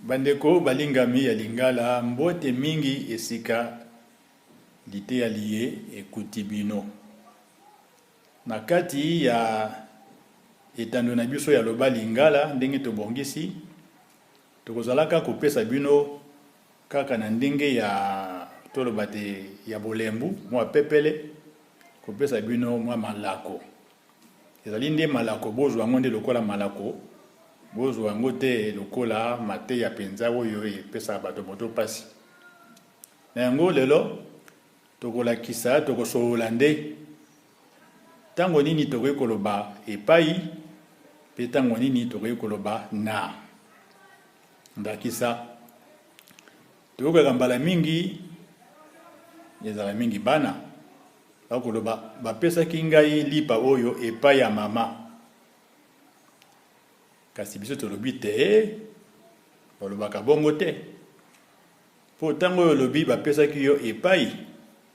Bandeko balingami ya Lingala, mbote mingi esika liteya liye ekuti bino. Na kati ya etando na biso ya Loba Lingala, ndenge tobongisi, tokozalaka kopesa bino kaka na ndenge ya toloba te ya bolembu, mwa pepele, kopesa bino mwa malako. Ezali nde malako, bozwa yango nde lokola malako, bozwa yango te lokola mateya mpenza oyo epesaka bato moto mpasi. Na yango lelo tokolakisa, tokosolola nde ntango nini tokoki koloba epai mpe ntango nini tokoki koloba na. Ndakisa, toyokaka mbala mingi, ezala mingi bana bakoloba bapesaki ngai lipa oyo epai ya mama. Kasi biso tolobi te, balobaka bongo te. Mpo ntango oyo olobi bapesaki yo epai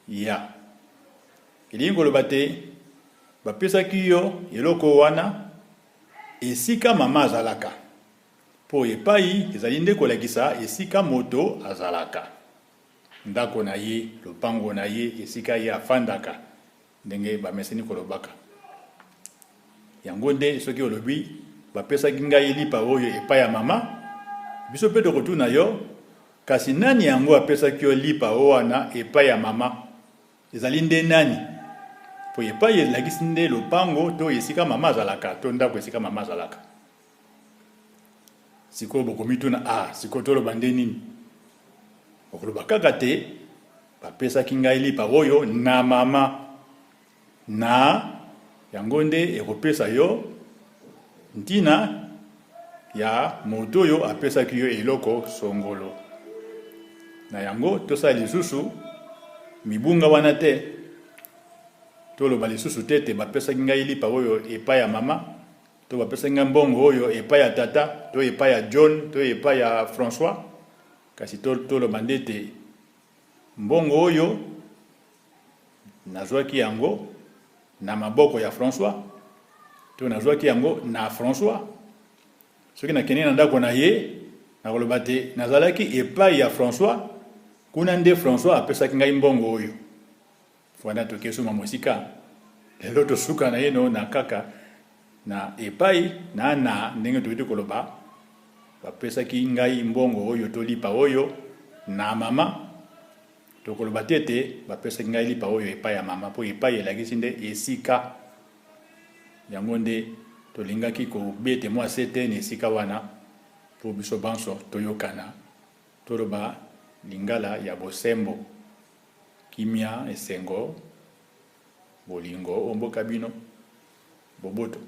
ya, elingi koloba te bapesaki yo eloko wana esika mama azalaka. Mpo epai ezali nde kolakisa esika moto azalaka, ndako na ye, lopango na ye, esika ye afandaka, ndenge bameseni kolobaka. Yango nde soki olobi bapesaki ngai lipa oyo epai ya mama, biso mpe tokotuna yo, kasi nani yango apesaki yo lipa wana epai ya mama? Ezali nde nani? Mpo epai elakisi nde lopango to esika mama azalaka to ndako esika mama azalaka. Sikoyo bokomituna, ah, sikoyo toloba nde nini? Okoloba kaka te bapesaki ngai lipa oyo na mama. Na yango nde ekopesa yo ntina ya moto oyo apesaki yo eloko songolo. Na yango tosala lisusu mibunga wana te. Toloba lisusu te ete bapesaki ngai lipa oyo epai ya mama, to bapesaki ngai mbongo oyo epai ya tata, to epai ya John, to epai ya François. Kasi toloba nde ete mbongo oyo nazwaki yango na maboko ya François, to nazwaki yango na François. Soki nakendeki na ndako na ye, nakoloba te nazalaki epai ya François, kuna nde François apesaki ngai mbongo oyo. Wana toke suma mosika. Lelo tosuka naino na kaka na epai na na ndenge toyuti koloba, bapesaki ngai mbongo oyo to lipa oyo na mama. Tokoloba te ete bapesaki ngai lipa oyo epai ya mama, mpo epai elakisi nde esika. Yango nde tolingaki kobete mwa sete na esika wana mpo biso banso toyokana, toloba Lingala ya bosembo. Kimia, esengo, bolingo o mboka bino, boboto.